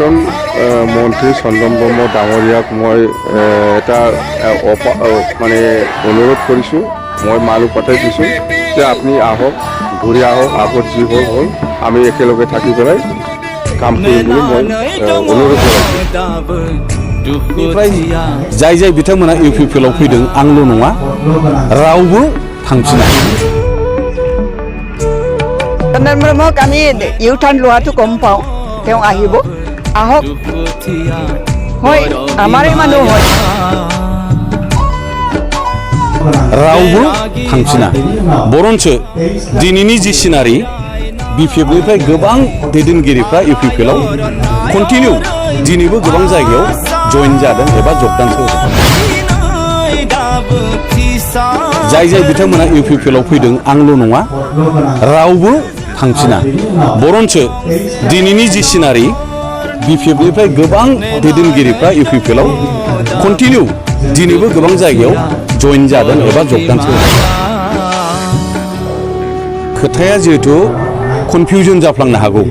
প্ৰাক্তন মন্ত্ৰী চন্দন ব্ৰহ্ম ডাঙৰীয়াক মই এটা মানে অনুৰোধ কৰিছোঁ, মই মানুহ পঠাই দিছোঁ যে আপুনি আহক, ঘূৰি আহক, আগত যি হ'ল আমি একেলগে থাকি পেলাই কাম কৰিবলৈ মই অনুৰোধ জনাইছোঁ। जाय जाय बिथांमोना UPPL आव फैदों आंल' नङा रावबो थांफिना। চন্দন ব্ৰহ্মক আমি ইউথান লোৱাটো গম পাওঁ, তেওঁ আহিব, আহক, হয় আমাৰে মানুহ হয়। रावबो थांफिना। बरन्सो दिनैनि जि सिनारि BPF-निफ्राय गोबां दैदेनगिरिफ्रा UPPL आव कन्टिनिउ दिनैबो गोबां जायगायाव जइन जादों एबा जगदानसो होदों। जाय जाय बिथांमोना UPPL आव फैदों आंल' नङा रावबो थांफिना। बरन्सो दिनैनि जि सिनारि BPF-निफ्राय गोबां दैदेनगिरिफ्रा UPPL आव कन्टिनिउ दिनैबो गोबां जायगायाव जइन जादों एबा जगदानसो होदों। खोथाया जिहेतु कनफिउजन जाफ्लांनो हागौ,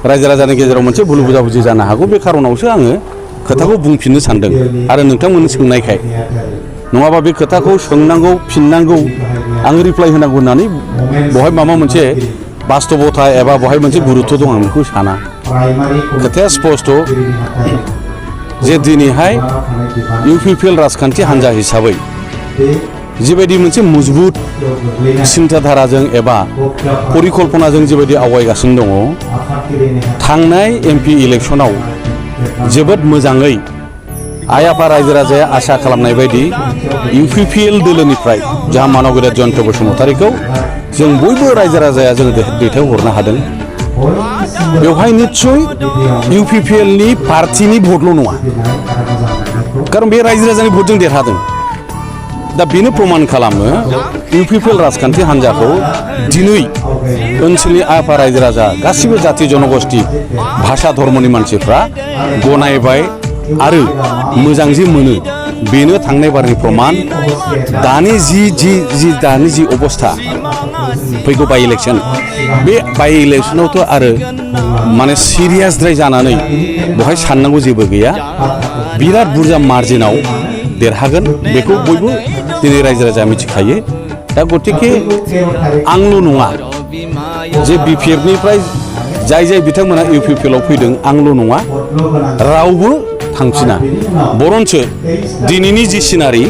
रायजो राजानि गेजेराव मोनसे भुल बुजाबुजि जानो हागौ, बे खारनावसो आङो खोथाखौ बुंफिननो सानदों आरो नोंथांमोननो सोंनायखाय। नङाबा बे खोथाखौ सोंनांगौ, फिननांगौ, आं रिप्लाइ होनांगौ होननानै बहाय माबा मोनसे बास्तबता एबा बहाय मोनसे गुरुत्व दं आं बेखौ साना। खोथाया स्पष्ट जे दिनैहाय UPPL राजखान्थि हान्जा हिसाबै जिबायदि मोनसे मजबुत सिन्ताधाराजों एबा परिकल्पनाजों जिबायदि आवगायगासिनो दङ, थांनाय MP इलेक्सनाव जोबोद मोजाङै आइ आफा रायजो राजाया आसा खालामनाय बायदि UPPL दोलोनिफ्राय जाहा मानव गेदेर जयन्त बसुमतारीखौ जों बयबो रायजो राजाया जों दैथायहरनो हादों। बेवहाय निस्सय UPPL-नि पार्टिनि भटल' नङा, खारन बे रायजो राजानि भटजों देरहादों। दा बेनो प्रमान खालामो UPPL राजखान्थि हान्जाखौ दिनै ओनसोलनि आफा रायजो राजा गासिबो जाति जनगोष्ठी भाषा धर्मनि मानसिफ्रा गनायबाय आरो मोजां जि मोनो, बेनो थांनाय बारनि प्रमान। दानि जि अबस्था फैगौ बाइ इलेक्सन, बे बाइ इलेक्सनावथ' आरो माने सिरियासद्राय जानानै बहाय साननांगौ जेबो गैया, बिराद बुरजा मार्जिनाव देरहागोन, बेखौ बयबो दिनै रायजो राजाया मिथिखायो। दा गतिके आंल' नङा जे BPF-निफ्राय जाय जाय बिथांमोना UPPL आव फैदों आंल' नङा रावबो थांफिना। बरन्सो दिनैनि जि सिनारि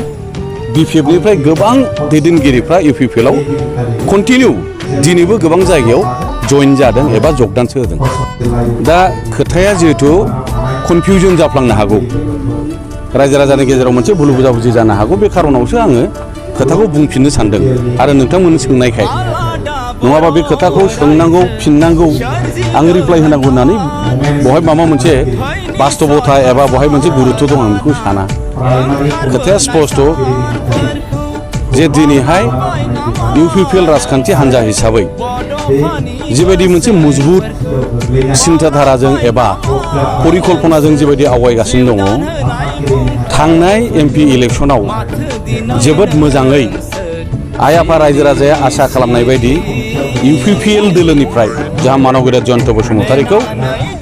BPF-निफ्राय गोबां दैदेनगिरिफ्रा UPPL आव कन्टिनिउ दिनैबो गोबां जायगायाव जइन जादों एबा जगदानसो होदों। दा खोथाया जिहेतु कनफिउजन जाफ्लांनो हागौ, रायजो राजानि गेजेराव मोनसे भुल बुजाबुजि जानो हागौ, बे खारनावसो आङो खोथाखौ बुंफिननो सानदों आरो नोंथांमोननो सोंनायखाय। नङाबा बे खोथाखौ सोंनांगौ, फिननांगौ, आं रिप्लाइ होनांगौ होननानै बहाय माबा मोनसे बास्तबता एबा बहाय मोनसे गुरुत्व दं आं बेखौ साना। खोथाया स्पष्ट जे दिनैहाय UPPL राजखान्थि हान्जा हिसाबै जिबायदि मोनसे मजबुत सिन्ताधाराजों एबा परिकल्पनाजों जिबायदि आवगायगासिनो दङ, थांनाय MP इलेक्सनाव जोबोद मोजाङै आइ आफा रायजो राजाया आसा खालामनाय बायदि UPPL दोलोनिफ्राय जाहा मानव गेदेर जयन्त बसुमतारीखौ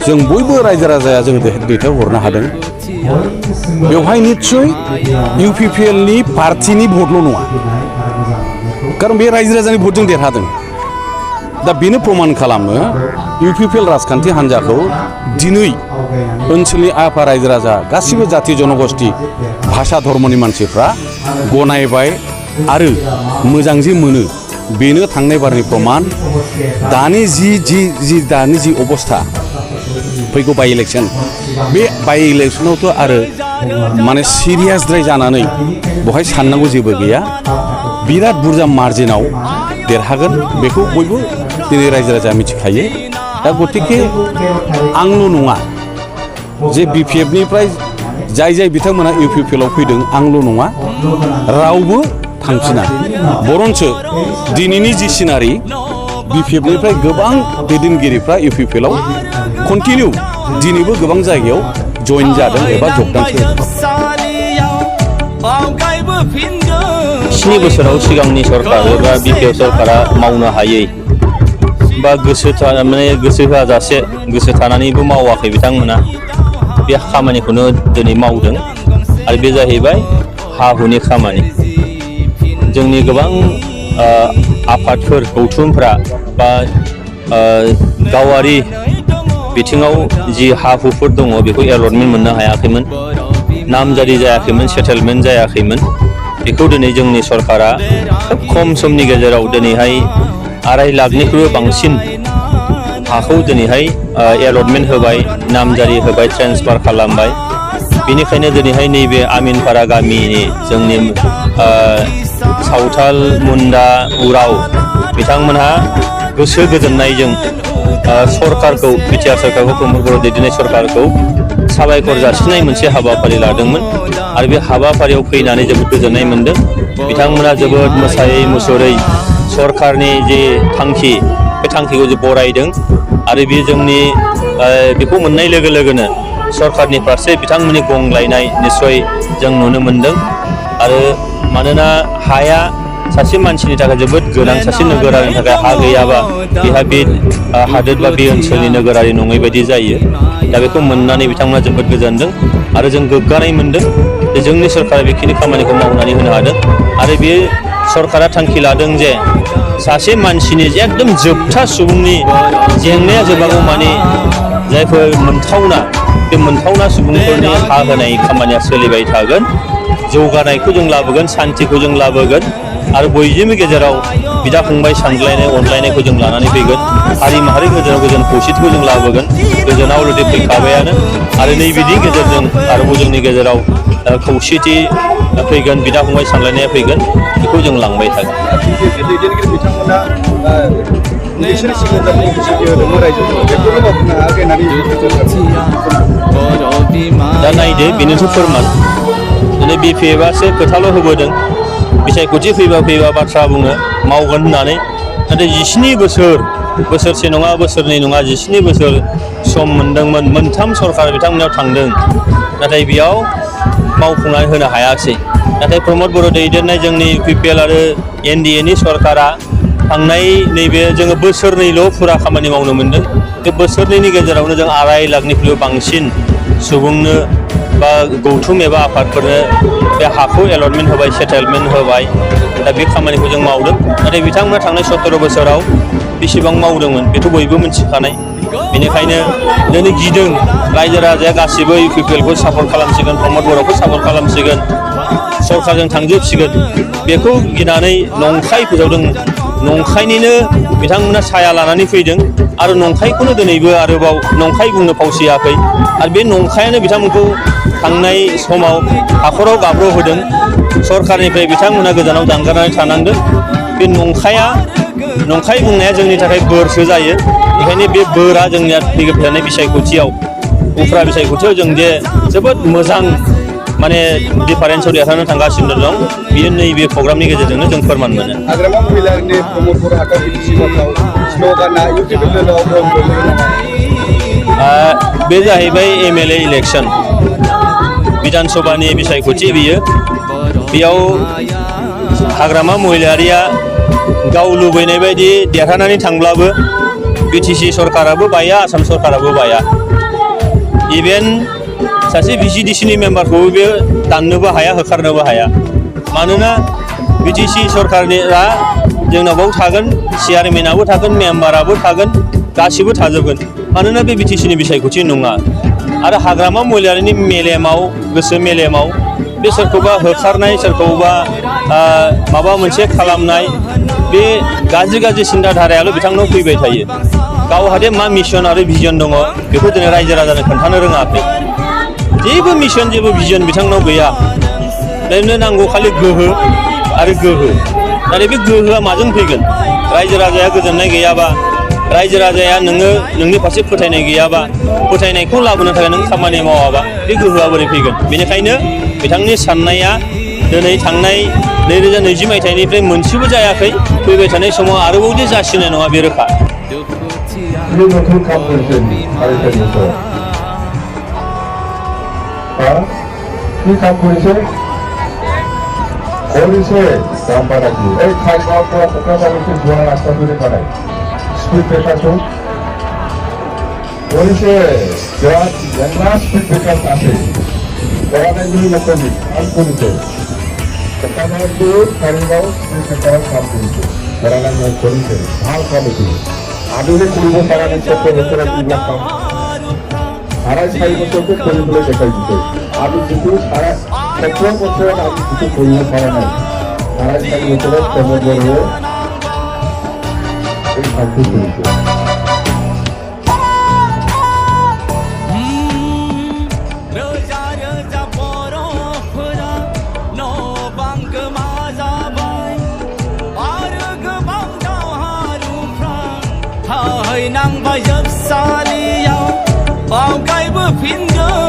जों बयबो रायजो राजाया जों दैथायहरनो हादों। बेवहाय निस्सय UPPL-नि पार्टिनि भटल' नङा, खारन बे रायजो राजानि भटजों देरहादों। दा बेनो प्रमान खालामो UPPL राजखान्थि हान्जाखौ दिनै ओनसोलनि आफा रायजो राजा गासिबो जाति जनगोष्ठी भाषा धर्मनि मानसिफ्रा गनायबाय आरो मोजां जि मोनो, बेनो थांनाय बारनि प्रमान। दानि जि अबस्था फैगौ बाइ इलेक्सन, बे बाइ इलेक्सनावथ' आरो माने सिरियासद्राय जानानै बहाय साननांगौ जेबो गैया, बिराद बुरजा मार्जिनाव देरहागोन, बेखौ बयबो दिनै रायजो राजाया मिथिखायो। दा गतिके आंल' नङा जे BPF-निफ्राय जाय जाय बिथांमोना UPPL आव फैदों आंल' नङा रावबो थांफिना। बरन्सो दिनैनि जि सिनारि BPF-निफ्राय गोबां दैदेनगिरिफ्रा UPPL आव कन्टिनिउ दिनैबो गोबां जायगायाव जइन जादों एबा जगदानसो होदों। 7 बोसोराव सिगांनि सरकार एबा BPF सरकारा मावनो हायै बा गोसो होआजासे गोसो थानानैबो मावाखै बिथांमोना बे खामानिखौनो दिनै मावदों आरो बे जाहैबाय हा हुनि खामानि जोंनि गोबां आफादफोर गौथुमफ्रा बा गावारि बिथिङाव जि हा हुफोर दङ बेखौ एलटमेन्ट मोननो हायाखैमोन नामजारि जायाखैमोन सेटेलमेन्ट जायाखैमोन बेखौ दिनै जोंनि सरकारा खोब खम समनि गेजेराव दिनैहाय 2.5 लाखनिख्रुइबो बांसिन हाखौ दिनैहाय एलटमेन्ट होबाय नामजारि होबाय ट्रेन्सफार खालामबाय बेनिखायनो दिनैहाय नैबे आमिनपारा गामिनि जोंनि सावथाल मुन्डा उराव बिथांमोनहा गोसो गोजोननायजों सरकारखौ बिटिआर सरकारखौ प्रमद बर' दैदेननाय सरकारखौ साबायखर जासिनाय मोनसे हाबाफारि लादोंमोन आरो बे हाबाफारियाव फैनानै जोबोद गोजोननाय मोनदों बिथांमोना जोबोद मोसायै मुसुरै सरकारनि जे थांखि बे थांखिखौ जे बरायदों आरो बे जोंनि बेखौ मोननाय लोगो लोगोनो सरकारनि फारसे बिथांमोननि गंग्लायनाय निस्सय जों नुनो मोनदों आरो मानोना हाया सासे मानसिनि थाखाय जोबोद गोनां सासे नोगोरारिनि थाखाय हा गैयाबा बेहा बे हादोर बा बे ओनसोलनि नोगोरारि नङै बायदि जायो दा बेखौ मोननानै बिथांमोना जोबोद गोजोनदों आरो जों गोग्गानाय मोनदों जे जोंनि सरकारा बेखिनि खामानिखौ मावनानै होनो हादों आरो बे सरकारा थांखि लादों जे सासे मानसिनि एकदम जोबथा सुबुंनि जेंनाया जोबागौ माने जायफोर मोनथावना बे मोनथावना सुबुंफोरनि हा होनाय खामानिया सोलिबाय थागोन जौगानायखौ जों लाबोगोन सान्तिखौ जों लाबोगोन आरो बयनिबो गेजेराव बिदा फंबाय सानज्लायनाय अनलायनायखौ जों लानानै फैगोन हारि माहारि गेजेराव गोजोन खौसेथिखौ जों लाबोगोन गोजोना अलरेडि फैखाबायानो आरो नैबेनि गेजेरजों आरोबाव जोंनि गेजेराव खौसेथि फैगोन बिदा फंबाय सानलायनाया फैगोन बेखौ जों लांबाय थागोन दैदेनगिरि बिथांमोना बिसोर सिगां बिसोर होदोंमोन रायजोखौ बेखौनो मावफुंनो हायाखै होननानै दा नायदो बेनोथ' फोरमान दिनै बिपिएफआसो खोथाल' होबोदों बिसायख'थि फैबा बाथ्रा बुङो मावगोन होननानै नाथाय 19 बोसोरसे नङा बोसोरनै नङा 19 बोसोर सम मोनदोंमोन मोनथाम सरकार बिथांमोनाव थांदों नाथाय बेयाव मावफुंनानै होनो हायाखै नाथाय प्रमद बर' दैदेननाय जोंनि इउपिपिएल आरो एनडिएनि सरकारा थांनाय नैबे जोङो बोसोरनैल' फुरा खामानि मावनो मोनदों बे बोसोरनैनि गेजेरावनो जों 2.5 लाखनिख्रुइबो बांसिन सुबुंनो बा गौथुम एबा आफादफोरनो बे हाखौ एलटमेन्ट होबाय सेटेलमेन्ट होबाय दा बे खामानिखौ जों मावदों नाथाय बिथांमोना थांनाय 17 बोसोराव बेसेबां मावदोंमोन बेखौ बयबो मिथिखानाय बेनिखायनो दिनै गिदों रायजो राजाया गासिबो इउपिपिएलखौ सापर्ट खालामसिगोन प्रमद बर'खौ सापर्ट खालामसिगोन सरकारजों थांजोबसिगोन बेखौ गिनानै नंखाय फोसावदों नंखायनिनो बिथांमोना साया लानानै फैदों आरो नंखायखौनो दिनैबो आरोबाव नंखाय बुंनो फावसियाखै आरो बे नंखायानो बिथांमोनखौ थांनाय समाव हाखराव गाब्र'होदों सरकारनिफ्राय बिथांमोना गोजानाव जानगारनानै थानांदों बे नंखाय बुंनाया जोंनि थाखाय बोरसो जायो बेखायनो बे बोरा जोंनिया फैबाय थानाय बिसायख'थियाव उफ्रा बिसायख'थियाव जों जे जोबोद मोजां माने डिफारेन्सआव देरहानो थांगासिनो दं बियो नैबे प्रग्रामनि गेजेरजोंनो जों फोरमान मोनो हाग्रामा महिलारिनि प्रमद बर' हाथाव बिटिसिमाव स्ल'गाना इउपिपिएलआव बे जाहैबाय एमएलए इलेक्सन बिधान सभानि बिसायख'थि बियो बेयाव हाग्रामा महिलारिया गाव लुबैनाय बायदि देरहानानै थांब्लाबो बिटिसि सरकाराबो बाया आसाम सरकाराबो बाया इभेन सासे भिसिडिसिनि मेम्बारखौबो बे दाननोबो हाया होखारनोबो हाया मानोना बिटिसि सरकारनिया जोंनाव थागोन चेयारमेनाबो थागोन मेम्बाराबो थागोन गासिबो थाजोबगोन मानोना बे बिटिसिनि बिसायख'थि नङा आरो हाग्रामा महिलारिनि मेलेमाव गोसो मेलेमाव बे सोरखौबा होखारनाय सोरखौबा माबा मोनसे खालामनाय बे गाज्रि सिन्ताधारायाल' बिथांनाव फैबाय थायो गावहादे मा मिशन आरो भिजन दङ बेखौ दिनै रायजो राजानो खोन्थानो रोङाखै जेबो मिशन जेबो भिजन बिथांनाव गैया ओरैनो नांगौ खालि गोहो आरो गोहो नाथाय बे गोहोआ माजों फैगोन रायजो राजाया गोजोननाय गैयाबा रायजो राजाया नोंनि फारसे फोथायनाय गैयाबा फोथायनायखौ लाबोनो थाखाय नों खामानि मावाबा बे गोहोआ बोरै फैगोन बेनिखायनो बिथांनि साननाया दिनै थांनाय 2020 मायथाइनिफ्राय मोनसेबो जायाखै फैबाय थानाय समाव आरोबाव जे जासिनाय नङा बे रोखा কি কাম কৰিছে কাম পাৰাকি এই ঠাইখনৰ পৰা কোকৰাঝাৰলৈকে যোৱা ৰাস্তাটোৰে পাৰাই 스피드 백화점 원세 제가 옛날 스피드 백화점 다시 돌아다니는 것까지 안 보는데 그다음에 다른가고 스피드 백화점 감독이죠 돌아다니는 거리세 다 감독이 아들의 굴고 살아가는 척도를 들어주니까 사람 살고 척도 거리를 제까지죠 아들 듣고 사람 백두한 것처럼 아들 듣고 거리를 살아나요 사람 살고 척도 때문에 nang ba yấp xa li nhau bao cái bữa phiền gỡ